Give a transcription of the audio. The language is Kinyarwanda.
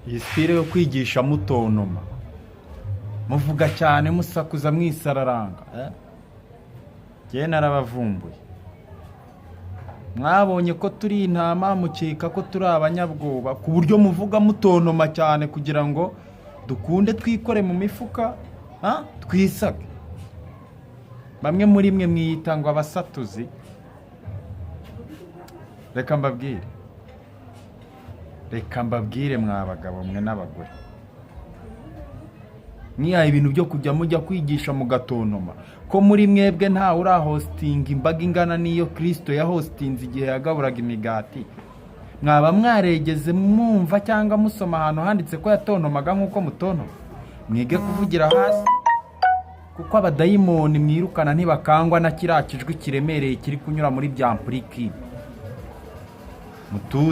Iyi style yo kwigisha mutontoma, muvuga cyane, musakuza, mwisararanga, eh? Njyewe narabavumbuye. Mwabonye ko turi intama, mukeka ko turi abanyabwoba, ku buryo muvuga mutontoma cyane kugira ngo dukunde twikore mu mifuka, ha? Twisake. Bamwe muri mwe mwiyita ngo abasatuzi. Reka mbabwire, reka mbabwire, mwa bagabo mwe n'abagore mwihaye ibintu byo kujya mujya kwigisha mugatontoma, ko muri mwebwe ntawe urahostinga imbaga ingana n'iyo Kirisito yahostinze igihe yagaburaga imigati. Mwaba mwaregeze mwumva cyangwa musoma ahantu handitse ko yatontomaga nk'uko mutontoma? Mwige kuvugira hasi, kuko abadayimoni mwirukana ntibakangwa na kiriya kijwi kiremereye kiri kunyura muri bya ampuriki. Mutuze.